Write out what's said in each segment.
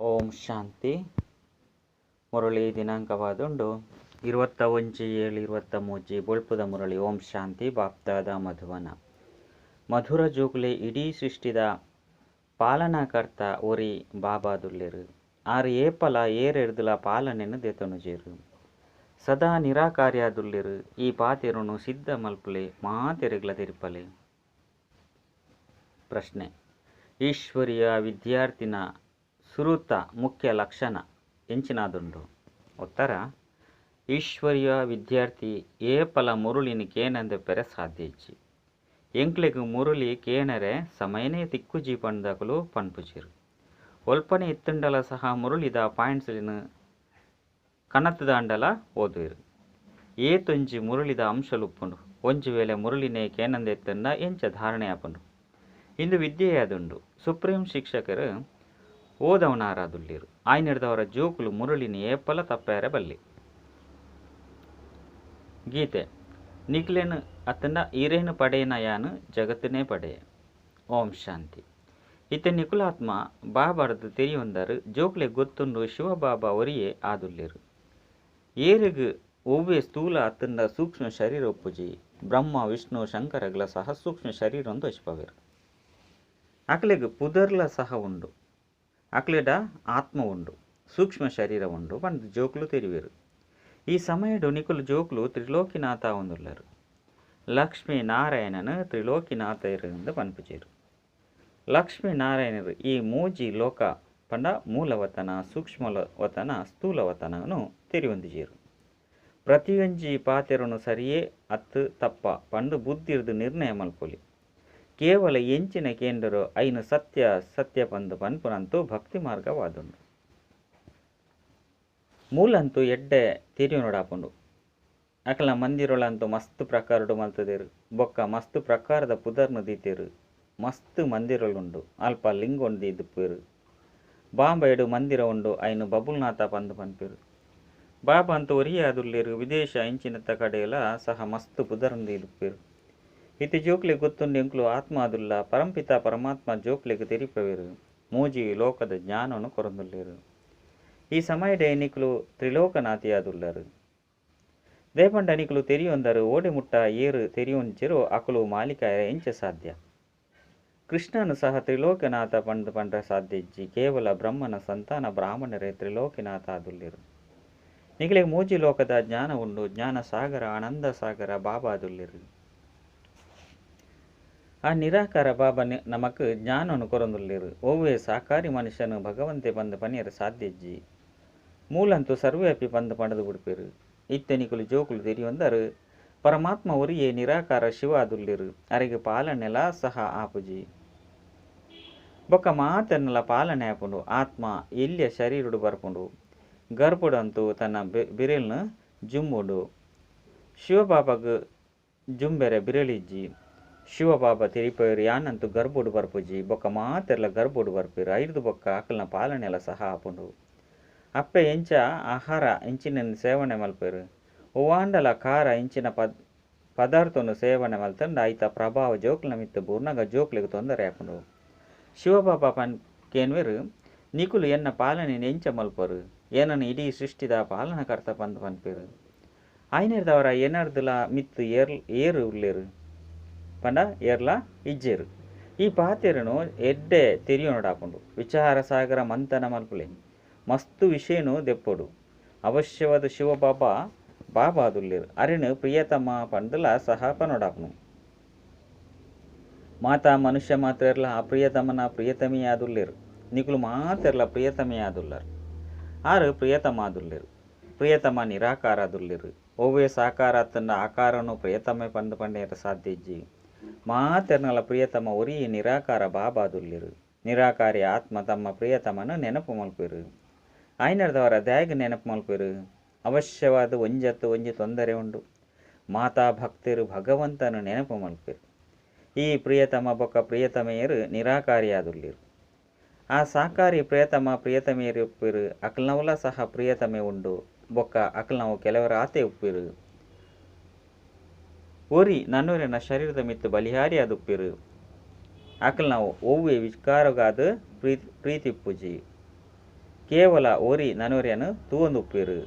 ಓಂ ಶಾಂತಿ. ಮುರಳಿ ದಿನಾಂಕವಾದುಂಡು 21/7/23. ಬೊಳ್ಪುದ ಮುರಳಿ. ಓಂ ಶಾಂತಿ. ಬಾಪ್ದಾದ ಮಧುವನ. ಮಧುರ ಜೋಕುಲೆ ಇಡೀ ಸೃಷ್ಟಿದ ಪಾಲನಾಕರ್ತ ಒರಿ ಬಾಬಾದುಲ್ಲೆರು. ಆರು ಏಪಲ ಏರೆರ್ದುಲ ಪಾಲನೆನು ದೆತೊನುಜೆರು. ಸದಾ ನಿರಾಕಾರ್ಯಾದುಲ್ಲೆರು. ಈ ಪಾತೆರುನು ಸಿದ್ಧ ಮಲ್ಪುಲೆ, ಮಾತೆರೆಗ್ಲ ತೆರಿಪಲೆ. ಪ್ರಶ್ನೆ: ಈಶ್ವರೀಯ ವಿದ್ಯಾರ್ಥಿನ ಸುರುತ ಮುಖ್ಯ ಲಕ್ಷಣ ಎಂಚಿನಾದುಂಡು? ಉತ್ತರ: ಈಶ್ವರೀಯ ವಿದ್ಯಾರ್ಥಿ ಏಪಲ ಮುರುಳಿನ ಕೇನಂದೆ ಪೆರೆ ಸಾಧ್ಯ ಇಜ್ಜಿ. ಎಂಕ್ಲೆಗ್ ಮುರುಳಿ ಕೇನರೆ ಸಮಯನೇ ತಿಕ್ಕುಜಿ ಪಂದಕುಲು ಪನ್ಪುಜೆರು. ಒಲ್ಪನೆ ಇತ್ತುಂಡಲ ಸಹ ಮುರುಳಿದ ಪಾಯಿಂಟ್ಸ್ಲಿನ ಕನತುದಾಂಡಲ ಓದುವೆರು. ಏತೊಂಜಿ ಮುರುಳಿದ ಅಂಶಲುಪ್ಪುಂಡು. ಒಂಜಿ ವೇಳೆ ಮುರುಳಿನೇ ಕೇನಂದೆ ಇತ್ತುಂಡ ಎಂಚ ಧಾರಣೆ ಆಪುಂಡು? ಇಂದು ವಿದ್ಯೆಯಾದುಂಡು. ಸುಪ್ರೀಂ ಶಿಕ್ಷಕರು ಓದವನಾರಾದುಲ್ಲೆರು. ಆಯ್ನೆಡ್ದವರ ಜೋಕುಲು ಮುರುಳಿನ ಏಪಲ ತಪ್ಪೆರೆ ಬಲ್ಲಿ. ಗೀತೆ: ನಿಕ್ಲೆನ್ ಅತ್ತಂಡ ಇರೇನು ಪಡೆಯನ ಯಾನು ಜಗತ್ತಿನೇ ಪಡೆಯೆ. ಓಂ ಶಾಂತಿ. ಇತ್ತೆ ನಿಕುಲಾತ್ಮ ಬಾಬಾರ್ದು ತೆರಿಯೊಂದರು. ಜೋಕ್ಲೆ ಗೊತ್ತುಂಡು ಶಿವಬಾಬಾ ಒರಿಯೇ ಆದುಲ್ಲೆರು. ಏರೆಗ್ ಒವ್ವೆ ಸ್ಥೂಲ ಅತ್ತಂಡ ಸೂಕ್ಷ್ಮ ಶರೀರ ಉಪ್ಪುಜಿ. ಬ್ರಹ್ಮ ವಿಷ್ಣು ಶಂಕರಗ್ಲ ಸಹ ಸೂಕ್ಷ್ಮ ಶರೀರೊಂದು ತೋಜಿಪವೆರು. ಅಕ್ಲೆಗ್ ಪುದರ್ಲ ಸಹ ಉಂಡು. ಅಕ್ಲೆಡ ಆತ್ಮ ಉಂಡು, ಸೂಕ್ಷ್ಮ ಶರೀರ ಉಂಡು ಪಂದ್ ಜೋಕ್ಲು ತೆರಿವೆರು. ಈ ಸಮಯಡು ನಿಕುಲು ಜೋಕ್ಲು ತ್ರಿಲೋಕಿನಾಥ ಆವೊಂದುಲ್ಲೆರು. ಲಕ್ಷ್ಮೀ ನಾರಾಯಣನು ತ್ರಿಲೋಕಿನಾಥೆರು ಎಂದು ಪನ್ಪುಜೆರು. ಲಕ್ಷ್ಮೀ ನಾರಾಯಣರು ಈ ಮೂಜಿ ಲೋಕ ಪಂಡ ಮೂಲವತನ, ಸೂಕ್ಷ್ಮ ವತನ, ಸ್ಥೂಲವತನನು ತೆರಿಯೊಂದಿಜೆರು. ಪ್ರತಿಯೊಂಜಿ ಪಾತೆರನು ಸರಿಯೇ ಅತ್ತು ತಪ್ಪ ಪಂದು ಬುದ್ಧಿರ್ದು ನಿರ್ಣಯ ಮಲ್ಪೊಲಿ. ಕೇವಲ ಎಂಚಿನ ಕೇಂದ್ರರು ಐನು ಸತ್ಯ ಸತ್ಯ ಪಂದು ಪನ್ಪುನಂತೂ ಭಕ್ತಿ ಮಾರ್ಗವಾದುಂಡು. ಮೂಲಂತೂ ಎಡ್ಡೆ ತೆರಿಯೊನೊಡಾಪುಂಡು. ಅಕಲ ಮಂದಿರೊಳಂತೂ ಮಸ್ತ್ ಪ್ರಕಾರಡು ಮಲ್ತದೇರು. ಬೊಕ್ಕ ಮಸ್ತ್ ಪ್ರಕಾರದ ಪುದರ್ನು ದೀತೇರು. ಮಸ್ತ್ ಮಂದಿರೊಳುಂಡು. ಅಲ್ಪ ಲಿಂಗೊಂಡು ದೀದುಪ್ಪೇರು. ಬಾಂಬೆಡು ಮಂದಿರ ಉಂಡು, ಐನು ಬಬುಲ್ನಾಥ ಪಂದು ಪನ್ಪೇರು. ಬಾಬಾ ಅಂತೂ ಒರಿಯಾದುಲ್ಲೇರು. ವಿದೇಶ ಇಂಚಿನತ್ತ ಕಡೆಯಲ ಸಹ ಮಸ್ತ್ ಪುದರ್ನು ದೀದುಪ್ಪೇರು. ಇತ್ತೆ ಜೋಕ್ಲೆಗ್ ಗೊತ್ತುಂಡು ಎಂಕ್ಲು ಆತ್ಮ ಆದುಲ್ಲ. ಪರಂಪಿತ ಪರಮಾತ್ಮ ಜೋಕ್ಲೆಗ್ ತೆರಿಪವೇರು. ಮೂಜಿ ಲೋಕದ ಜ್ಞಾನನು ಕೊರೊಂದುಲ್ಲೆರು. ಈ ಸಮಯಡೆ ನಿಕುಲು ತ್ರಿಲೋಕನಾಥಿಯಾದುಲ್ಲರು. ದೇಪಂಡ ನಿಕುಲು ತೆರಿಯೊಂದರು. ಓಡೆ ಮುಟ್ಟ ಏರು ತೆರಿಯೊಂಚಿರು ಅಕುಲು ಮಾಲಿಕಾಯ ಎಂಚ ಸಾಧ್ಯ? ಕೃಷ್ಣನು ಸಹ ತ್ರಿಲೋಕನಾಥ ಪಂದು ಪಂಡ್ರೆ ಸಾಧ್ಯ ಇಜ್ಜಿ. ಕೇವಲ ಬ್ರಹ್ಮನ ಸಂತಾನ ಬ್ರಾಹ್ಮಣರೇ ತ್ರಿಲೋಕನಾಥ ಆದುಲ್ಲೆರು. ನಿಕುಲೆಗ್ ಮೂಜಿ ಲೋಕದ ಜ್ಞಾನ ಉಂಡು. ಜ್ಞಾನ ಸಾಗರ ಆನಂದ ಸಾಗರ ಬಾಬಾದುಲ್ಲೆರು. ಆ ನಿರಾಕಾರ ಬಾಬಾ ನಮಕ್ ಜ್ಞಾನನು ಕೊರೊಂದುಲ್ಲೆರು. ಒವ್ವೆ ಸಾಕಾರಿ ಮನುಷ್ಯನು ಭಗವಂತೆ ಪಂದು ಪನಿಯರೆ ಸಾಧ್ಯ ಇಜ್ಜಿ. ಮೂಲಂತೂ ಸರ್ವ್ಯಾಪಿ ಪಂದು ಪಂಡದು ಬಿಡ್ಪೇರು. ಇತ್ತೆ ನಿಕುಲು ಜೋಕುಲು ತೆರಿಯೊಂದರು. ಪರಮಾತ್ಮ ಒರಿಯೇ ನಿರಾಕಾರ ಶಿವ ಆದುಲ್ಲೆರು. ಅರೆಗೆ ಪಾಲನೆಲ ಸಹ ಆಪುಜಿ. ಬೊಕ್ಕ ಮಾತೆರ್ನಲ ಪಾಲನೆ ಆಪುಂಡು. ಆತ್ಮ ಎಲ್ಯ ಶರೀರಡು ಬರ್ಪುಂಡು. ಗರ್ಭುಡಂತೂ ತನ್ನ ಬಿರೆಲ್ನು ಜುಂಬುಂಡು. ಶಿವಬಾಬಾಗ್ ಜುಂಬೆರೆ ಬಿರೆಲಿಜ್ಜಿ. ಶಿವಬಾಬಾ ತೆರಿಪೇರು ಯಾನಂತೂ ಗರ್ಭುಡು ಬರ್ಪುಜಿ. ಬೊಕ್ಕ ಮಾತೆರ್ಲ ಗರ್ಭುಡು ಬರ್ಪೇರು. ಐರ್ದು ಬೊಕ್ಕ ಅಕಲ್ನ ಪಾಲನೆಲ ಸಹ ಆಪುಂಡು. ಅಪ್ಪೆ ಎಂಚ ಆಹಾರ ಇಂಚಿನ ಸೇವನೆ ಮಲ್ಪೇರು. ಒವ್ವಾಂಡಲ ಖಾರ ಇಂಚಿನ ಪದಾರ್ಥನು ಸೇವನೆ ಮಲ್ತಂಡ ಐತ ಪ್ರಭಾವ ಜೋಕ್ಲ ಮಿತ್ತು ಬೂರ್ನಗ ಜೋಕ್ಲೆಗ್ ತೊಂದರೆ ಆಪುಂಡು. ಶಿವಬಾಬಾ ಪನ್ ಕೇನ್ವೇರು, ನಿಕುಲು ಎನ್ನ ಪಾಲನೆ ಎಂಚ ಮಲ್ಪರು? ಏನನ್ನು ಇಡೀ ಸೃಷ್ಟಿದ ಪಾಲನಕರ್ತ ಪಂದು ಪನ್ಪೇರು. ಆಯ್ನೆರ್ದವರ ಏನರ್ದುಲ ಮಿತ್ತು ಏರು ಉಲ್ಲೇರು ಪಂಡ ಏರ್ಲ ಇಜ್ಜೇರು. ಈ ಪಾತೆರನು ಎಡ್ಡೆ ತೆರಿಯೊನೊಡಾಪುಂಡು. ವಿಚಾರ ಸಾಗರ ಮಂಥನ ಮಲ್ಪುಲೆ. ಮಸ್ತು ವಿಷಯನು ದೆಪ್ಪೊಡು. ಅವಶ್ಯವಾದ ಶಿವಬಾಬಾ ಬಾಬಾದುಲ್ಲೇರು. ಅರೆನು ಪ್ರಿಯತಮ ಪಂಡುಲ ಸಹ ಪನೊಡಾಪುನು. ಮಾತಾ ಮನುಷ್ಯ ಮಾತ್ರೆರ್ಲ ಆ ಪ್ರಿಯತಮನ ಪ್ರಿಯತಮಿಯಾದುಲ್ಲೇರು. ನಿಕುಲು ಮಾತೆರ್ಲ ಪ್ರಿಯತಮಿಯಾದುಲ್ಲರು. ಆರು ಪ್ರಿಯತಮಾದುಲ್ಲೇರು. ಪ್ರಿಯತಮ ನಿರಾಕಾರದುಲ್ಲೇರು. ಒವ್ವೆ ಸಾಕಾರ ಅತ್ತಂಡ ಆಕಾರನು ಪ್ರಿಯತಮೆ ಪಂದು ಪಂಡೇರ ಸಾಧ್ಯ ಇಜ್ಜಿ. ಮಾತೆರ್ನಲ ಪ್ರಿಯತಮ ಒರಿ ನಿರಾಕಾರ ಬಾಬಾದುಲ್ಲೇರು. ನಿರಾಕಾರಿ ಆತ್ಮ ತಮ್ಮ ಪ್ರಿಯತಮನ ನೆನಪು ಮಲ್ಪೇರು. ಆಯ್ನರ್ದವರ ದ್ಯಾಗ್ ನೆನಪು ಮಲ್ಪೇರು. ಅವಶ್ಯವಾದ ಒಂಜತ್ತು ಒಂಜಿ ತೊಂದರೆ ಉಂಡು. ಮಾತಾ ಭಕ್ತರು ಭಗವಂತನ ನೆನಪು ಮಲ್ಪೇರು. ಈ ಪ್ರಿಯತಮ ಬೊಕ್ಕ ಪ್ರಿಯತಮೆಯರು ನಿರಾಕಾರಿಯಾದುಲ್ಲೇರು. ಆ ಸಾಕಾರಿ ಪ್ರಿಯತಮ ಪ್ರಿಯತಮೆಯರು ಉಪ್ಪೇರು. ಅಕಲ್ನವಲ ಸಹ ಪ್ರಿಯತಮೆ ಉಂಡು. ಬೊಕ್ಕ ಅಕಲ್ನವು ಕೆಲವರ ಆತೆ ಉಪ್ಪೇರು. ಒರಿ ನನ್ನೂರಿನ ಶರೀರದ ಮಿತ್ತು ಬಲಿಹಾರಿಯಾದುಪ್ಪೇರು. ಅಕಲ್ನವು ಒವ್ವೆ ವಿಕಾರಗಾದ ಪ್ರೀತಿ ಉಪ್ಪುಜಿ. ಕೇವಲ ಒರಿ ನನೊರಿಯನು ತೂವೊಂದುಪ್ಪೆರು.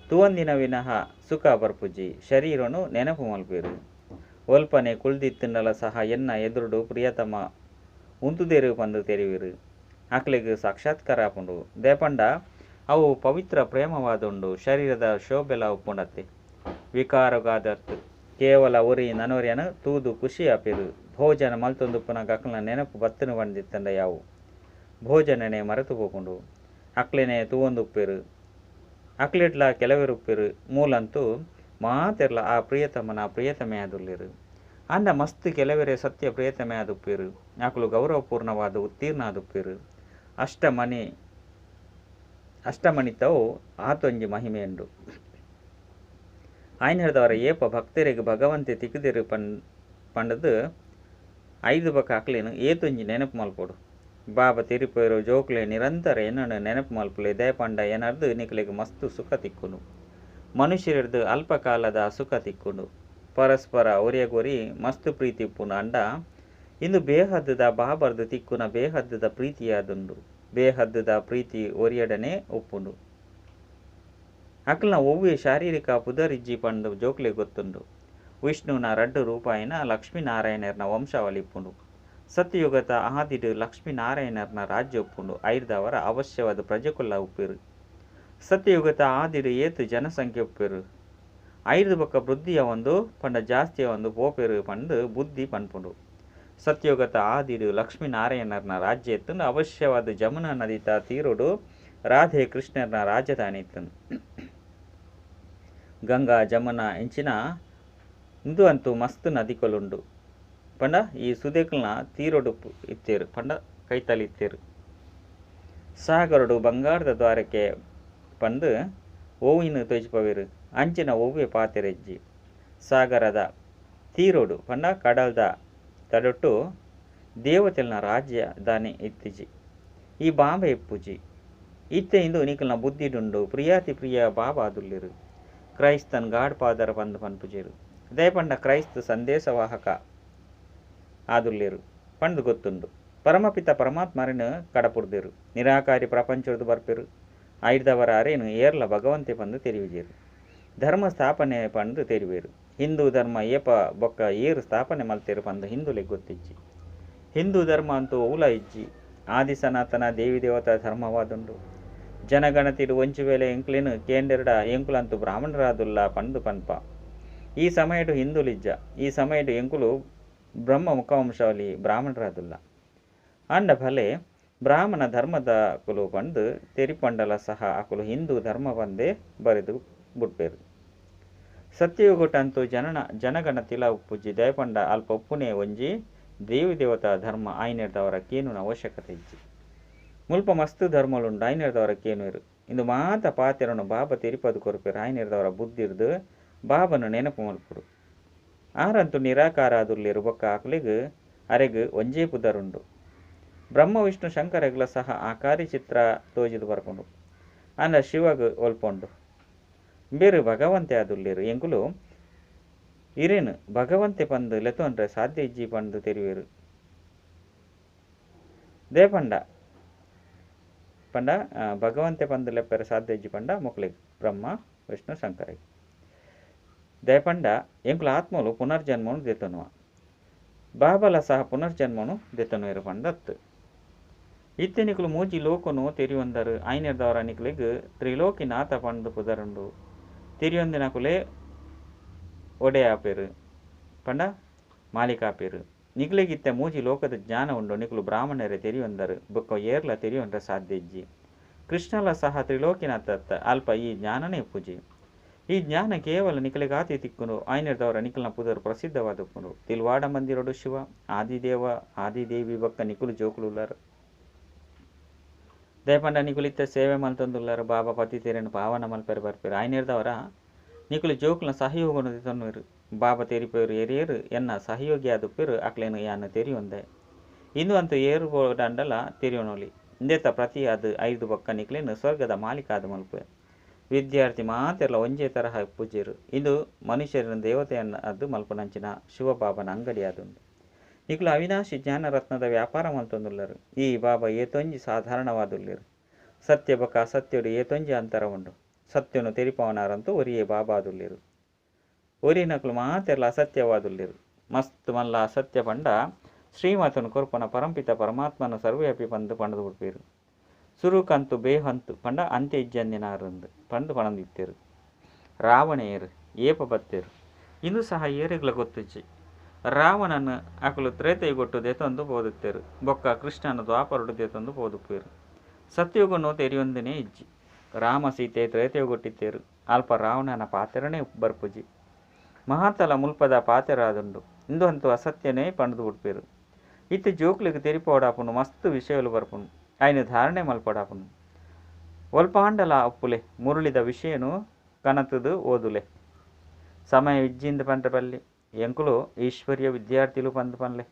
ತೂವಂದಿನ ವಿನಃ ಸುಖ ಬರ್ಪುಜಿ. ಶರೀರನು ನೆನಪು ಮಲ್ಪೆರು. ಒಲ್ಪನೆ ಕುಲ್ದಿತ್ತುಂಡಲ ಸಹ ಎನ್ನ ಎದುರುಡು ಪ್ರಿಯತಮ ಉಂತುದೇರು ಪಂದು ತೆರಿವಿರು. ಅಕ್ಲೆಗ್ ಸಾಕ್ಷಾತ್ಕಾರ ಆಪುಂಡು. ದೇಪಂಡ ಅವು ಪವಿತ್ರ ಪ್ರೇಮವಾದುಂಡು. ಶರೀರದ ಶೋಭೆಲ ಉಪ್ಪುಂಡತ್ತೆ. ವಿಕಾರಗಾದರ್ತ್. ಕೇವಲ ಒರಿ ನನೊರಿಯನು ತೂದು ಖುಷಿ ಆಪೆರು. ಭೋಜನ ಮಲ್ತೊಂದುಪ್ಪುನಗ ಅಕ್ಲೆನ ನೆನಪು ಬತ್ತುನು ಪಂದಿತ್ತಂಡ ಯಾವು. ಭೋಜನನೆ ಮರೆತು ಪೋಪುಂಡು. ಅಕ್ಲೆನೆ ತೂವೊಂದುಪ್ಪೆರು. ಅಕ್ಲೆಡ್ಲ ಕೆಲವೆರುಪ್ಪೆರು. ಮೂಲಂತೂ ಮಾತೆರ್ಲ ಆ ಪ್ರಿಯತಮನ ಪ್ರಿಯತಮೆ ಆದುಲ್ಲೆರು. ಆಂಡ ಮಸ್ತ್ ಕೆಲವೆರೆ ಸತ್ಯ ಪ್ರಿಯತಮೆ ಆದುಪ್ಪೆರು. ಅಕುಲು ಗೌರವಪೂರ್ಣವಾದ ಉತ್ತೀರ್ಣ ಆದುಪ್ಪೆರು. ಅಷ್ಟಮಣಿತವು ಆತೊಂಜಿ ಮಹಿಮೆಯುಂಡು. ಆಯ್ನರ್ದವರ ಏಪ ಭಕ್ತರಿಗೆ ಭಗವಂತೆ ತಿಕ್ಕುದಿರು ಪಂಡದು ಐದು ಬಕ ಅಕ್ಲೇನು ಏತೊಂಜಿ ನೆನಪು ಮಲ್ಪೊಡು. ಬಾಬಾ ತಿರುಪೇರು ಜೋಕ್ಲೆ ನಿರಂತರ ಏನನ್ನು ನೆನಪು ಮಲ್ಪುಲೆ. ದಯಪಂಡ ಏನರ್ದು ನಿಕ್ಲೆಗ್ ಮಸ್ತು ಸುಖ ತಿಕ್ಕುಂಡು. ಮನುಷ್ಯರದು ಅಲ್ಪ ಕಾಲದ ಸುಖ ತಿಕ್ಕುಂಡು. ಪರಸ್ಪರ ಒರಿಯಗೊರಿ ಮಸ್ತು ಪ್ರೀತಿ ಉಪ್ಪುಂಡು. ಅಂಡ ಇಂದು ಬೇಹದ್ದುದ ಬಾಬರ್ದು ತಿಕ್ಕುನ ಬೇಹದ್ದುದ ಪ್ರೀತಿಯಾದುಂಡು. ಬೇಹದ್ದುದ ಪ್ರೀತಿ ಒರಿಯಡನೆ ಉಪ್ಪುಂಡು. ಅಕ್ಲ್ನ ಒವ್ವೆ ಶಾರೀರಿಕ ಪುದರಿಜ್ಜಿ ಪಂದು ಜೋಕ್ಲೆ ಗೊತ್ತುಂಡು. ವಿಷ್ಣುನ ರಡ್ಡು ರೂಪಾಯಿನ ಲಕ್ಷ್ಮೀನಾರಾಯಣರ್ನ ವಂಶಾವಳಿ ಉಪ್ಪುಂಡು. ಸತ್ಯಯುಗದ ಆದಿಡು ಲಕ್ಷ್ಮೀನಾರಾಯಣರ್ನ ರಾಜ್ಯ ಉಪ್ಪುಂಡು. ಐರ್ದವರ ಅವಶ್ಯವಾದ ಪ್ರಜೆಕುಲ್ಲ ಉಪ್ಪೇರು. ಸತ್ಯಯುಗದ ಆದಿಡು ಏತು ಜನಸಂಖ್ಯೆ ಉಪ್ಪೇರು. ಐದು ಬೊಕ್ಕ ವೃದ್ಧಿಯ ಒಂದು ಪಂಡ ಜಾಸ್ತಿಯ ಒಂದು ಪೋಪೇರು ಪಂದು ಬುದ್ಧಿ ಪನ್ಪುಂಡು. ಸತ್ಯಯುಗದ ಆದಿಡು ಲಕ್ಷ್ಮೀನಾರಾಯಣರ್ನ ರಾಜ್ಯ ಇತ್ತುಂಡು. ಅವಶ್ಯವಾದ ಜಮುನಾ ನದಿತ ತೀರೋಡು ರಾಧೆ ಕೃಷ್ಣರ್ನ ರಾಜಧಾನಿ ಇತ್ತುಂಡು. ಗಂಗಾ ಜಮುನಾ ಇಂಚಿನ ಇಂದು ಅಂತೂ ಮಸ್ತ್ ನದಿಗಳುಂಡು. ಪಂಡ ಈ ಸುದೇಕಲ್ನ ತೀರೋಡು ಇತ್ತೇರು ಪಂಡ ಕೈತಲಿ ಇತ್ತೇರು. ಸಾಗರಡು ಬಂಗಾರದ ದ್ವಾರಕ್ಕೆ ಪಂದು ಓವಿನ ತೋಜಿಪವೇರು. ಅಂಚಿನ ಒವ್ವೆ ಪಾತೆರೆಜ್ಜಿ. ಸಾಗರದ ತೀರೋಡು ಪಂಡ ಕಡಲ್ದ ತಡೊಟ್ಟು ದೇವತೆಲ್ನ ರಾಜ್ಯ ದಾನಿ ಇತ್ತಿಜಿ. ಈ ಬಾಂಬೆ ಇಪ್ಪುಜಿ. ಇತ್ತೆ ಇಂದು ನಿಕಲ್ನ ಬುದ್ಧಿಡುಂಡು. ಪ್ರಿಯಾತಿ ಪ್ರಿಯ ಬಾಬಾ ಆದುಲ್ಲೆರು. ಕ್ರೈಸ್ತನ್ ಗಾಡ್ ಫಾದರ್ ಪಂದು ಪನ್ಪುಜೆರು. ದಯಪಂಡ ಕ್ರೈಸ್ತ ಸಂದೇಶವಾಹಕ ಆದುಲ್ಲೆರು ಪಂದು ಗೊತ್ತುಂಡು. ಪರಮಪಿತ ಪರಮಾತ್ಮರನ್ನು ಕಡಪುರ್ದೆರು. ನಿರಾಕಾರಿ ಪ್ರಪಂಚದ ಬರ್ಪೆರು. ಐರ್ದವರ ಅರೇನು ಏರ್ಲ ಭಗವಂತೆ ಪಂದು ತೆರಿವಿಜೆರು. ಧರ್ಮ ಸ್ಥಾಪನೆ ಪಂದು ತೆರಿವೇರು. ಹಿಂದೂ ಧರ್ಮ ಏಪ ಬೊಕ್ಕ ಏರು ಸ್ಥಾಪನೆ ಮಲ್ತೇರು ಪಂದು ಹಿಂದೂಲೆ ಗೊತ್ತಿಜ್ಜಿ. ಹಿಂದೂ ಧರ್ಮ ಅಂತೂ ಓಲ ಇಜ್ಜಿ. ಆದಿ ಸನಾತನ ದೇವಿ ದೇವತಾ ಧರ್ಮವಾದುಂಡು. ಜನಗಣತಿಡು ಒಂಚು ವೇಳೆ ಎಂಕ್ಲೇನು ಕೇಂದ್ರಡ ಎಂಕುಲಂತೂ ಬ್ರಾಹ್ಮಣರಾದುಲ್ಲ ಪಂದು ಪನ್ಪ. ಈ ಸಮಯಡು ಹಿಂದೂಲಿಜ್ಜ. ಈ ಸಮಯಡು ಎಂಕುಲು ಬ್ರಹ್ಮ ಮುಖವಂಶಾವಳಿ ಬ್ರಾಹ್ಮಣರಾದುಲ್ಲ. ಅಂಡ ಭಲೆ ಬ್ರಾಹ್ಮಣ ಧರ್ಮದ ಕುಲು ಪಂದು ತೆರಿಪಂಡಲ ಸಹ ಅಕುಲು ಹಿಂದೂ ಧರ್ಮ ಬಂದೇ ಬರೆದು ಬುಡ್ಪೇರು. ಸತ್ಯಯುಗಟಂತೂ ಜನಗಣತಿಲ ಉಪ್ಪುಜಿ. ದಯಪಂಡ ಅಲ್ಪ ಉಪ್ಪುನೇ ಒಂಜಿ ದೇವಿ ದೇವತಾ ಧರ್ಮ ಆಯ್ನೆರ್ದವರ ಕೇನುನ ಅವಶ್ಯಕತೆ ಇಜ್ಜಿ. ಮುಲ್ಪ ಮಸ್ತ್ ಧರ್ಮಲುಂಡು. ಆಯ್ನೆರ್ದವರ ಕೇನುವೆರು. ಇಂದು ಮಾತ ಪಾತೆರನು ಬಾಬಾ ತೆರಿಪದು ಕೊರ್ಪೇರು. ಆಯ್ನೆರ್ದವರ ಬುದ್ಧಿರ್ದು ಬಾಬನು ನೆನಪು ಮಲ್ಪುಡು. ಆರಂತೂ ನಿರಾಕಾರ ಆದುಲ್ಲೇರು. ಬೊಕ್ಕ ಅಕುಲೆಗ್ ಅರೆಗ್ ಒಂಜೇ ಪುದರುಂಡು. ಬ್ರಹ್ಮ ವಿಷ್ಣು ಶಂಕರಗ್ಲ ಸಹ ಆಕಾರಿ ಚಿತ್ರ ತೋಜಿದು ಬರ್ಪುಂಡು. ಅಂಡ ಶಿವಗ್ ಒಲ್ಪೊಂಡು. ಬೇರು ಭಗವಂತೆ ಆದುಲ್ಲೇರು. ಎಂಕುಲು ಇರೇನು ಭಗವಂತೆ ಪಂದು ಲೆತೊಂಡ್ರೆ ಸಾಧ್ಯ ಇಜ್ಜಿ ಪಂದು ತೆರಿವೇರು. ದೇಪಂಡ ಪಂಡ ಭಗವಂತೆ ಪಂದು ಲೆಪ್ಪರೆ ಸಾಧ್ಯ ಇಜ್ಜಿ ಪಂಡ ಮೊಕ್ಲೆಗ್ ಬ್ರಹ್ಮ ವಿಷ್ಣು ಶಂಕರಗ್. ದಯಪಂಡ ಎಂಕುಲು ಆತ್ಮಲು ಪುನರ್ಜನ್ಮನು ದೆತೊನುವ. ಬಾಬಲ ಸಹ ಪುನರ್ಜನ್ಮನು ದೆತೊನುವೆರು ಪಂಡತ್ತು. ಇತ್ತೆ ನಿಕುಲು ಮೂಜಿ ಲೋಕನು ತೆರಿಯೊಂದರು. ಐನೆರ್ದವರ ನಿಕುಲೆಗ್ ತ್ರಿಲೋಕಿನಾಥ ಪಂದು ಪುದರುಂಡು. ತೆರಿಯೊಂದಿನಕುಲೇ ಒಡೆಯಾಪೇರು ಪಂಡ ಮಾಲೀಕಾಪೇರು. ನಿಕುಲೆಗಿತ್ತೆ ಮೂಜಿ ಲೋಕದ ಜ್ಞಾನ ಉಂಡು. ನಿಕುಲು ಬ್ರಾಹ್ಮಣರೇ ತೆರಿಯೊಂದರು. ಬೊಕ್ಕ ಏರ್ಲ ತೆರಿಯೊಂಡ್ರೆ ಸಾಧ್ಯ ಇಜ್ಜಿ. ಕೃಷ್ಣಲ ಸಹ ತ್ರಿಲೋಕಿನಾಥ ಅಲ್ಪ ಈ ಜ್ಞಾನನೇ ಇಪ್ಪುಜಿ. ಈ ಜ್ಞಾನ ಕೇವಲ ನಿಕಲೆಗಾತಿ ತಿಕ್ಕುಂಡು. ಐನೆರ್ದವರ ನಿಕಲ್ನ ಪುದರು ಪ್ರಸಿದ್ಧವಾದ ಉಪ್ಪುಂಡು. ತಿಲ್ವಾಡ ಮಂದಿರೋಡು ಶಿವ ಆದಿದೇವ ಆದಿದೇವಿ ಬೊಕ್ಕ ನಿಕುಲು ಜೋಕುಲುಲ್ಲಾರು. ದಯಪಂಡ ನಿಕುಲಿತ್ತ ಸೇವೆ ಮಲ್ತೊಂದುಲ್ಲಾರು. ಬಾಬಾ ಪತಿ ತೆರೆನು ಪಾವನ ಮಲ್ಪೆರು ಬರ್ಪೇರು. ಐನೆರ್ದವರ ನಿಕುಲು ಜೋಕುಲ್ನ ಸಹಯೋಗನು ದೆತೊನುವೆರು. ಬಾಬಾ ತೆರಿಪೇರು ಏರಿಯರು ಎನ್ನ ಸಹಯೋಗಿ ಆದುಪ್ಪೇರು. ಅಕ್ಲೇನು ಯಾನು ತೆರಿಯೊಂದೆ. ಇಂದು ಅಂತೂ ಏರು ಬೋಡಂಡಲ ತೆರಿಯೊನೊಲಿ. ಇಂದೆತ ಪ್ರತಿ ಅದು ಐದು ಬೊಕ್ಕ ನಿಕ್ಲೇನು ಸ್ವರ್ಗದ ಮಾಲೀಕ ಆದ ಮಲ್ಪೆ. ವಿದ್ಯಾರ್ಥಿ ಮಾತೆರ್ಲ ಒಂಜೇ ತರಹ ಪೂಜೆರು. ಇಂದು ಮನುಷ್ಯರನ್ನು ದೇವತೆಯನ್ನು ಅದು ಮಲ್ಪನಂಚಿನ ಶಿವಬಾಬನ ಅಂಗಡಿ ಆದುಂಡು. ನಿಕುಲು ಅವಿನಾಶಿ ಜ್ಞಾನರತ್ನದ ವ್ಯಾಪಾರ ಮಲ್ತೊಂದುಲ್ಲರು. ಈ ಬಾಬಾ ಏತೊಂಜಿ ಸಾಧಾರಣವಾದುಲ್ಲೆರು. ಸತ್ಯ ಬೊಕ್ಕ ಅಸತ್ಯಡು ಏತೊಂಜಿ ಅಂತರ ಉಂಡು. ಸತ್ಯನು ತೆರಿಪವನಾರಂತೂ ಒರಿಯೇ ಬಾಬಾದುಲ್ಲೇರು. ಒರಿನಕುಲು ಮಾತೆರ್ಲ ಅಸತ್ಯವಾದುಲ್ಲೇರು. ಮಸ್ತ್ ಮಲ್ಲ ಅಸತ್ಯ ಪಂಡ ಶ್ರೀಮತನು ಕೊರ್ಪನ ಪರಂಪಿತ ಪರಮಾತ್ಮನ ಸರ್ವವ್ಯಾಪಿ ಪಂದ್ ಪಂಡ್ದ್ ಬಿಡ್ಪೇರು. ಸುರುಕಂತು ಬೇಹಂತು ಪಂಡ ಅಂತ್ಯ ಇಜ್ಜಂದಿನಾರಂದು ಪಂದ್ ಪಣಂದಿತ್ತೇರು. ರಾವಣೆಯರು ಏಪ ಬತ್ತೇರು ಇಂದು ಸಹ ಏರೆಗ್ಲ ಗೊತ್ತಿಜ್ಜಿ. ರಾವಣನ ಅಕುಲು ತ್ರೇತೆಯುಗೊಟ್ಟು ದೆತೊಂದು ಪೋದಿತ್ತೇರು. ಬೊಕ್ಕ ಕೃಷ್ಣನ ದ್ವಾಪರಡು ದೆತೊಂದು ಪೋದುಪ್ಪೇರು. ಸತ್ಯಯುಗನು ತೆರಿಯೊಂದಿನೇ ಇಜ್ಜಿ. ರಾಮ ಸೀತೆ ತ್ರೇತೆಯುಗೊಟ್ಟಿತ್ತೇರು. ಅಲ್ಪ ರಾವಣನ ಪಾತೆರನೇ ಬರ್ಪುಜಿ. ಮಹಾತಲ ಮುಲ್ಪದ ಪಾತೆರಾದುಂಡು. ಇಂದು ಅಂತೂ ಅಸತ್ಯನೇ ಪಂಡ್ದ್ ಬಿಡ್ಪೇರು. ಇತ್ತೆ ಜೋಕ್ಲೆಗ್ ತೆರಿಪೋಡಾಪುಂಡು ಮಸ್ತ್ ವಿಷಯಲು ಬರ್ಪುಂಡು. ಐನ ಧಾರಣೆ ಮಲ್ಪಡಾಪುಂಡು. ಒಲ್ಪಾಂಡಲ ಉಪ್ಪುಲೆ ಮುರುಳಿದ ವಿಷಯನು ಕನತದು ಓದುಲೆ. ಸಮಯ ಇಜ್ಜಿಂದ ಪಂಡ್ರೆ ಬಲ್ಲಿ ಎಂಕುಲು ಈಶ್ವರ್ಯ ವಿದ್ಯಾರ್ಥಿಲು ಪಂದ್ ಪನ್ಲೆ.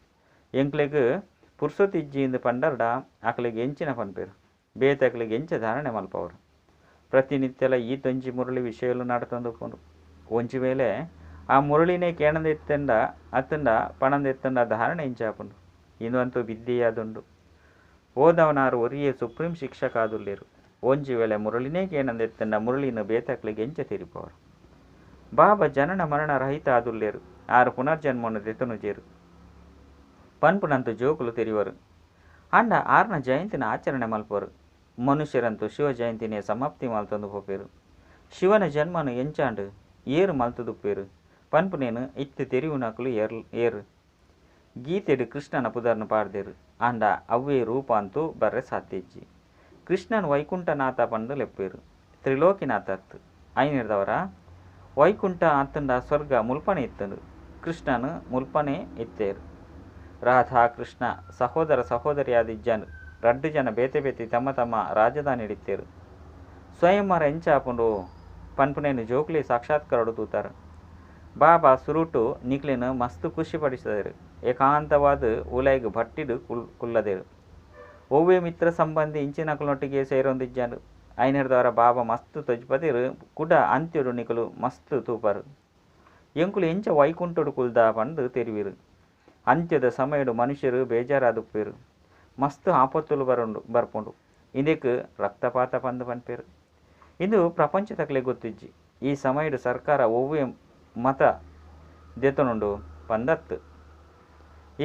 ಎಂಕ್ಲೆಗ್ ಪುರ್ಸೊತ್ತು ಇಜ್ಜಿಂದ್ ಪಂಡರ್ಡ ಅಕ್ಲೆಗ್ ಎಂಚಿನ ಪನ್ಪೆರ್. ಬೇತೆ ಅಕ್ಲೆಗ್ ಎಂಚ ಧಾರಣೆ ಮಲ್ಪವರು. ಪ್ರತಿನಿತ್ಯಲ ಈ ತೊಂಜಿ ಮುರುಳಿ ವಿಷಯಲು ನಡತೊಂದುಪ್ಪುಂಡು. ಒಂಜಿ ವೇಳೆ ಆ ಮುರುಳಿನೇ ಕೇಣಂದಿತ್ತಂಡ ಅತ್ತಂಡ ಪಣಂದಿತ್ತಂಡ ಧಾರಣೆ ಇಂಚಾಪುಂಡು. ಇಂದು ಅಂತೂ ವಿದ್ಯೆಯಾದುಂಡು. ಓದವನಾರು ಒರಿಯೇ ಸುಪ್ರೀಂ ಶಿಕ್ಷಕ ಆದುಲ್ಲೇರು. ಒಂಜಿ ವೇಳೆ ಮುರುಳಿನೇ ಕೇಣಂದಿತ್ತಂಡ ಮುರುಳಿನ ಬೇತಕ್ಲೆಗ್ ಎಂಚ ತೆರಿಪವರು. ಬಾಬಾ ಜನನ ಮರಣ ರಹಿತ ಆದುಲ್ಲೇರು. ಆರು ಪುನರ್ಜನ್ಮನು ದೆತೊನುಜೇರು. ಪನ್ಪುನಂತು ಜೋಕುಲು ತೆರಿವರು. ಆಂಡ ಆರ್ನ ಜಯಂತಿನ ಆಚರಣೆ ಮಲ್ಪರು. ಮನುಷ್ಯರಂತೂ ಶಿವ ಜಯಂತಿನೇ ಸಮಾಪ್ತಿ ಮಲ್ತೊಂದು ಪೋಪೇರು. ಶಿವನ ಜನ್ಮನು ಎಂಚಾಂಡ್ ಏರು ಮಲ್ತುದುಪ್ಪೇರು ಪನ್ಪುನೇನು ಇತ್ತೆ ತೆರಿಯುನಕುಲು ಏರ್ ಏರ್. ಗೀತೆಡ್ ಕೃಷ್ಣನ ಪುದರ್ನ ಪಾಡ್ದೆರ್. ಆಂಡ ಅವ್ವೇ ರೂಪ ಅಂತೂ ಬರ್ರೆ ಸಾಧ್ಯ ಇಜ್ಜಿ. ಕೃಷ್ಣನ್ ವೈಕುಂಠನಾಥ ಪಂದ್ ಲೆಪ್ಪುವೆರ್. ತ್ರಿಲೋಕಿನಾಥ ಅತ್ತ್. ಐನೆರ್ದವರ ವೈಕುಂಠ ಅತ್ತಂಡ ಸ್ವರ್ಗ ಮುಲ್ಪನೆ ಇತ್ತುಂಡು. ಕೃಷ್ಣನ್ ಮುಲ್ಪನೆ ಇತ್ತೆರ್. ರಾಧಾ ಕೃಷ್ಣ ಸಹೋದರ ಸಹೋದರಿಯಾದ್ ಇಜ್ಜಾಂಡ್. ರಡ್ಡ್ ಜನ ಬೇತೆ ಬೇತೆ ತಮ್ಮ ತಮ್ಮ ರಾಜಧಾನಿಡಿತ್ತೆರ್. ಸ್ವಯಂವರ ಎಂಚಾಪುಂಡು ಪನ್ಪುನೇನು ಜೋಕ್ಲೆ ಸಾಕ್ಷಾತ್ಕಾರಡ್ ತೂತಾರ್. ಬಾಬಾ ಸುರುಟು ನಿಕ್ಲೆನ್ ಮಸ್ತ್ ಖುಷಿ ಪಡಿಸದೆರ್. ಏಕಾಂತವಾದ್ ಉಲೈಗ್ ಭಟ್ಟಿಡ್ ಕುಲ್ಲದೆರ್. ಒವ್ವೇ ಮಿತ್ರ ಸಂಬಂಧಿ ಇಂಚಿನಕುಲ್ನೊಟ್ಟಿಗೆ ಸೇರೊಂದಿಜ್ಜಾಂಡ್. ಐನೆರ್ದವರ ಬಾಬಾ ಮಸ್ತ್ ತೊಜ್ಪದೆರ್ ಕುಡ ಅಂತ್ಯಡು ನಿಕುಲು ಮಸ್ತ್ ತೂಪರ್. ಎಂಕುಲು ಎಂಚ ವೈಕುಂಠಡು ಕುಲ್ದ ಪಂದ್ ತೆರಿವೆರ್. ಅಂತ್ಯದ ಸಮಯಡ್ ಮನುಷ್ಯರು ಬೇಜಾರಾದುಪ್ಪೆರ್. ಮಸ್ತ್ ಆಪತ್ತುಲು ಬರುಂಡು ಬರ್ಪುಂಡು. ಇಂದೆಕ್ ರಕ್ತಪಾತ ಪಂದ್ ಪನ್ಪೆರ್. ಇಂದು ಪ್ರಪಂಚದಕ್ಲೆಗ್ ಗೊತ್ತಿಜ್ಜಿ. ಈ ಸಮಯಡ್ ಸರ್ಕಾರ ಒವ್ವೇ ಮತ ದೆತೊನುಂಡು ಪಂದತ್ತ್.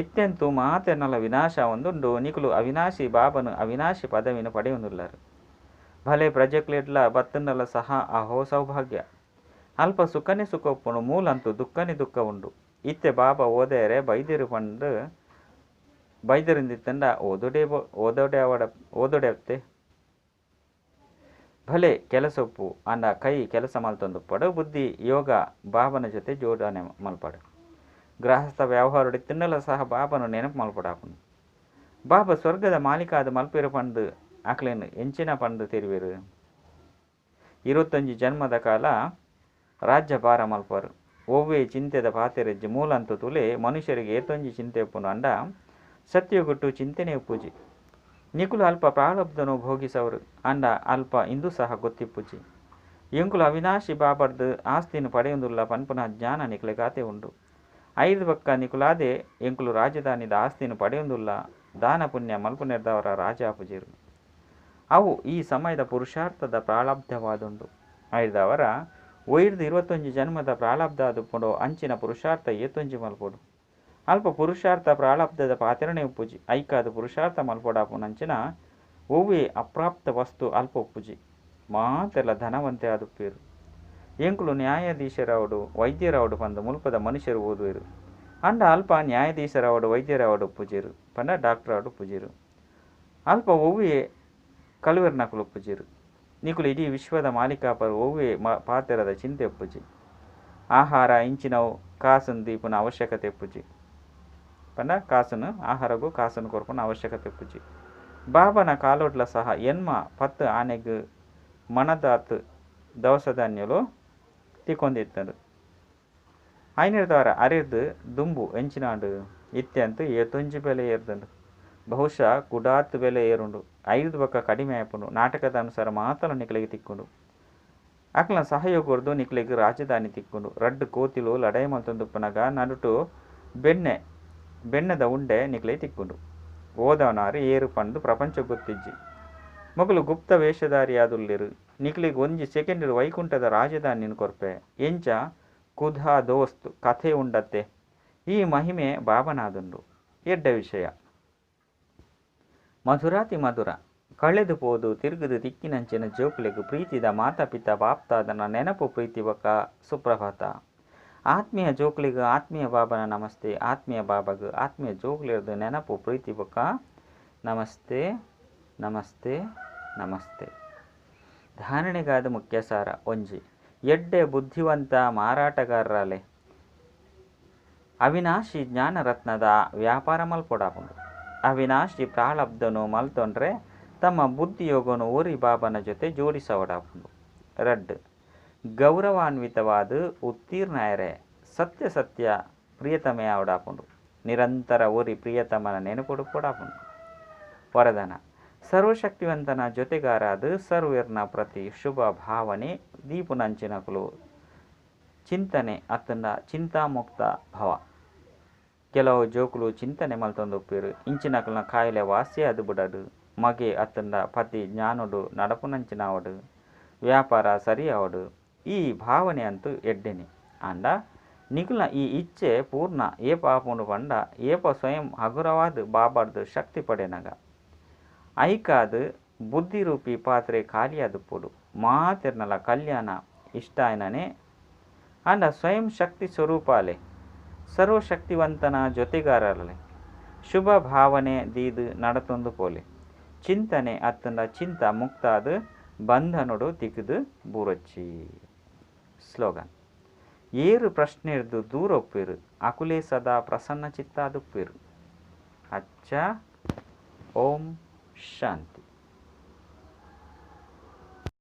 ಇತ್ತೆಂತೂ ಮಾತೆರ್ನಲ ವಿನಾಶ ಆವೊಂದುಂಡು. ನಿಕುಲು ಅವಿನಾಶಿ ಬಾಬನ ಅವಿನಾಶಿ ಪದವಿನ ಪಡೆಯೊಂದುಲ್ಲರ್. ಭಲೆ ಪ್ರಜೆಕ್ಲೆಡ್ಲ ಬತ್ತುಂಡಲ ಸಹ ಅಹೋ ಸೌಭಾಗ್ಯ. ಅಲ್ಪ ಸುಖನೇ ಸುಖ ಉಪ್ಪುಂಡು. ಮೂಲಂತೂ ದುಃಖನೇ ದುಃಖ ಉಂಡು. ಇತ್ತೆ ಬಾಬಾ ಓದೆರೆ ಬೈದೆರು ಪಂದ್ ಬೈದೆರಿಂದಿತ್ತಂಡ ಓದೊಡೆ ಓದೊಡೆ ಅವಡ ಓದೊಡೆ ಅತ್ತೆ. ಭಲೆ ಕೆಲಸ ಉಪ್ಪು ಆಂಡ ಕೈ ಕೆಲಸ ಮಲ್ತೊಂದುಪ್ಪಡು. ಬುದ್ಧಿ ಯೋಗ ಬಾಬನ ಜೊತೆ ಜೋಡಣೆ ಮಲ್ಪಡು. ಗೃಹಸ್ಥ ವ್ಯವಹಾರಡ್ ಇತ್ತುಂಡಲ ಸಹ ಬಾಬನ ನೆನಪು ಮಲ್ಪಡಾಪುಂಡು. ಬಾಬಾ ಸ್ವರ್ಗದ ಮಾಲೀಕಾದ ಮಲ್ಪೆರು ಪಂದ್ ಅಕ್ಲೆನ್ ಎಂಚಿನ ಪಂದ್ ತೆರಿವೆರು. 21 ಜನ್ಮದ ಕಾಲ ರಾಜ್ಯ ಭಾರ ಮಲ್ಪರು. ಒವ್ವೇ ಚಿಂತೆದ ಪಾತೆರಿಜ್ಜಿ. ಮೂಲಂತು ತುಲೆ ಮನುಷ್ಯರಿಗೆ ಏತೊಂಜಿ ಚಿಂತೆ ಉಪ್ಪುಂಡು. ಅಂಡ ಸತ್ಯಗುಟ್ಟು ಚಿಂತೆನೇ ಉಪ್ಪುಜಿ. ನಿಕುಲು ಅಲ್ಪ ಪ್ರಾರಬ್ಧನು ಭೋಗಿಸವರು. ಅಂಡ ಅಲ್ಪ ಇಂದು ಸಹ ಗೊತ್ತಿಪ್ಪುಜಿ. ಎಂಕುಲು ಅವಿನಾಶಿ ಬಾಬರ್ದು ಆಸ್ತಿನ ಪಡೆಯೊಂದುಲ್ಲ ಪನ್ಪುನ ಜ್ಞಾನ ನಿಕ್ಲೆಗಾತೆ ಉಂಡು. ಐದು ಬೊಕ್ಕ ನಿಕುಲಾದೆ ಎಂಕುಲು ರಾಜಧಾನಿದ ಆಸ್ತಿನ ಪಡೆಯೊಂದುಲ್ಲ. ದಾನ ಪುಣ್ಯ ಮಲ್ಪುನೆರ್ದವರ ರಾಜ ಆಪುಜೆರು. ಅವು ಈ ಸಮಯದ ಪುರುಷಾರ್ಥದ ಪ್ರಾರಬ್ಧವಾದುಂಡು. ಐದವರ ಒಯ್ದು 21 ಜನ್ಮದ ಪ್ರಾರಬ್ಧ ಆದುಪ್ಪುಂಡು. ಅಂಚಿನ ಪುರುಷಾರ್ಥ ಏತೊಂಜಿ ಮಲ್ಪೊಡು. ಅಲ್ಪ ಪುರುಷಾರ್ಥ ಪ್ರಾರಬ್ಧದ ಪಾತೆರಣೆ ಉಪ್ಪುಜಿ. ಐಕಾದ ಪುರುಷಾರ್ಥ ಮಲ್ಪೊಡಾಪುನಂಚಿನ ಒವ್ವೇ ಅಪ್ರಾಪ್ತ ವಸ್ತು ಅಲ್ಪ ಉಪ್ಪುಜಿ. ಮಾತೆರ್ಲ ಧನವಂತೆ ಆದುಪ್ಪೇರು. ಎಂಕುಲು ನ್ಯಾಯಾಧೀಶರಾವಡು ವೈದ್ಯರಾವಡು ಪಂದ್ ಮುಲ್ಪದ ಮನುಷ್ಯರು ಓದುವೆರು. ಅಂಡ ಅಲ್ಪ ನ್ಯಾಯಾಧೀಶರಾವಡು ವೈದ್ಯರಾವಡು ಉಪ್ಪುಜೆರು. ಪಂಡ ಡಾಕ್ಟರ್ ಆವಡು ಉಪ್ಪುಜೆರು. ಅಲ್ಪ ಒವ್ವೇ ಕಳುವೆರ್ನಕುಲು ಉಪ್ಪುಜೆರು. ನಿಕುಲು ಇಡೀ ವಿಶ್ವದ ಮಾಲೀಕಾಪರು. ಒವ್ವೇ ಪಾತೆರದ ಚಿಂತೆ ಉಪ್ಪುಜಿ. ಆಹಾರ ಇಂಚಿನವು ಕಾಸನ್ನು ದೀಪುನ ಅವಶ್ಯಕತೆ ಉಪ್ಪುಜಿ. ಪಂಡ ಕಾಸನ್ನು ಆಹಾರಗೂ ಕಾಸನ್ನು ಕೊರ್ಪುನ ಅವಶ್ಯಕತೆ ಉಪ್ಪುಜಿ. ಬಾಬನ ಕಾಲೋಡ್ಲ ಸಹ ಎನ್ಮ 10 ಆನೆಗ್ ಮಣದಾತ್ ದವಸ ಧಾನ್ಯಲು ತಿಕ್ಕೊಂದಿತ್ತಂಡು. ಐನೆರ್ದವರ ಅರೆರ್ದ್ ದುಂಬು ಎಂಚಿನಾಂಡು ಇತ್ಯಂತ ಏತೊಂಜಿ ಬೆಲೆ ಏರ್ದುಂಡು. ಬಹುಶಃ ಕುಡಾತ್ ಬೆಲೆ ಏರುಂಡು. ಐದು ಬೊಕ್ಕ ಕಡಿಮೆ ಆಪುಂಡು. ನಾಟಕದ ಅನುಸಾರ ಮಾತಲ ನಿಕ್ಲೆಗ್ ತಿಕ್ಕುಂಡು. ಅಕ್ಲೆನ ಸಹಯೋಗರ್ದು ನಿಕ್ಲೆಗ್ ರಾಜಧಾನಿ ತಿಕ್ಕುಂಡು. ರಡ್ಡ್ ಕೋತಿಲು ಲಡಾಯಿ ಮಲ್ತೊಂದುಪ್ಪುನಗ ನಡುಟು ಬೆಣ್ಣೆ ಬೆಣ್ಣೆದ ಉಂಡೆ ನಿಕ್ಲೆಗ್ ತಿಕ್ಕುಂಡು. ಓದವನಾರು ಏರು ಪಂದ್ ಪ್ರಪಂಚ ಗೊತ್ತಿಜ್ಜಿ. ಮೊಕುಲು ಗುಪ್ತ ವೇಷಧಾರಿಯಾದುಲ್ಲೆರ್. ನಿಕುಲೆಗ್ ಒಂಜಿ ಸೆಕೆಂಡ್ ಡ್ ವೈಕುಂಠದ ರಾಜಧಾನಿನ್ ಕೊರ್ಪೆ. ಎಂಚ ಖುದಾ ದೋಸ್ತ್ ಕಥೆ ಉಂಡತ್ತೆ. ಈ ಮಹಿಮೆ ಬಾಬಾನ ಆದುಂಡು. ಎಡ್ಡೆ ವಿಷಯ. ಮಧುರಾತಿ ಮಧುರ, ಕಳೆದ್ ಪೋದು ತಿರುಗುದು ತಿಕ್ಕಿನಂಚಿನ ಜೋಕುಲೆಗ್ ಪ್ರೀತಿದ ಮಾತಪಿತ ಬಾಪ್ತಾದನ ನೆನಪು ಪ್ರೀತಿ ಬೊಕ್ಕ ಸುಪ್ರಭಾತ. ಆತ್ಮೀಯ ಜೋಕುಲೆಗ್ ಆತ್ಮೀಯ ಬಾಬನ ನಮಸ್ತೆ. ಆತ್ಮೀಯ ಬಾಬಗ್ ಆತ್ಮೀಯ ಜೋಕುಲೆರ್ದ್ ನೆನಪು ಪ್ರೀತಿ ಬೊಕ್ಕ ನಮಸ್ತೆ ನಮಸ್ತೆ ನಮಸ್ತೆ. ಧಾರಣೆಗಾದ ಮುಖ್ಯ ಸಾರ ಒಂಜಿ. ಎಡ್ಡೆ ಬುದ್ಧಿವಂತ ಮಾರಾಟಗಾರರಾಲೆ. ಅವಿನಾಶಿ ಜ್ಞಾನರತ್ನದ ವ್ಯಾಪಾರ ಮಲ್ಪೊಡಾಪುಂಡು. ಅವಿನಾಶಿ ಪ್ರಾಳಬ್ಧನು ಮಲ್ತೊಂಡ್ರೆ ತಮ್ಮ ಬುದ್ಧಿಯೋಗನು ಒರಿ ಬಾಬನ ಜೊತೆ ಜೋಡಿಸವಡಾಪುಂಡು. ರಡ್ಡ್. ಗೌರವಾನ್ವಿತವಾದ್ ಉತ್ತೀರ್ಣ ಆಯೆರೆ ಸತ್ಯ ಸತ್ಯ ಪ್ರಿಯತಮೆ ಆವಡಾಪುಂಡು. ನಿರಂತರ ಒರಿ ಪ್ರಿಯತಮನ ನೆನಪುಡು ಪೊಡಾಪುಂಡು. ವರದಾನ ಸರ್ವಶಕ್ತಿವಂತನ ಜೊತೆಗಾರಾದ ಸರ್ವೇರ್ನ ಪ್ರತಿ ಶುಭ ಭಾವನೆ ದೀಪುನಂಚಿನಕುಲು ಚಿಂತನೆ ಅತ್ತಂಡ ಚಿಂತಾಮುಕ್ತ ಭವ. ಕೆಲವು ಜೋಕುಲು ಚಿಂತನೆ ಮಲ್ತೊಂದುಪ್ಪೆರ್. ಇಂಚಿನಕಲ್ನ ಕಾಯಿಲೆ ವಾಸಿಯಾದ್ ಬುಡಡ್. ಮಗೆ ಅತ್ತಂಡ ಪತಿ ಜ್ಞಾನೊಡು ನಡಪುನಂಚಿನಾವಡ್. ವ್ಯಾಪಾರ ಸರಿ ಆವಡ್. ಈ ಭಾವನೆ ಅಂತೂ ಎಡ್ಡೆನೆ. ಆಂಡ ನಿಕಲ್ನ ಈ ಇಚ್ಛೆ ಪೂರ್ಣ ಏಪ ಆಪುಂಡು ಪಂಡ ಏಪ ಸ್ವಯಂ ಹಗುರವಾದ್ ಬಾಬಾರ್ದ್ ಶಕ್ತಿ ಪಡೆನಗ. ಐಕಾದ್ ಬುದ್ಧಿರೂಪಿ ಪಾತ್ರೆ ಖಾಲಿಯಾದುಪ್ಪೊಡು. ಮಾತೆರ್ನಲ ಕಲ್ಯಾಣ ಇಷ್ಟ ಆಯ್ನನೆ. ಆಂಡ ಸ್ವಯಂ ಶಕ್ತಿ ಸ್ವರೂಪಾಲೆ ಸರ್ವಶಕ್ತಿವಂತನ ಜೊತೆಗಾರರಲೆ ಶುಭ ಭಾವನೆ ದೀದ್ ನಡತೊಂದು ಪೋಲೆ. ಚಿಂತನೆ ಅತ್ತಂಡ ಚಿಂತ ಮುಕ್ತಾದ್ ಬಂಧನೊಡು ತಿಕ್ದ್ ಬೂರೊಚ್ಚಿ. ಸ್ಲೋಗನ್ ಏರು ಪ್ರಶ್ನೆರ್ದ್ ದೂರ ಉಪ್ಪೇರು ಅಕುಲೇ ಸದಾ ಪ್ರಸನ್ನ ಚಿತ್ತಾದುಪ್ಪೇರು. ಅಚ್ಚ ಓಂ ಶಾಂತಿ.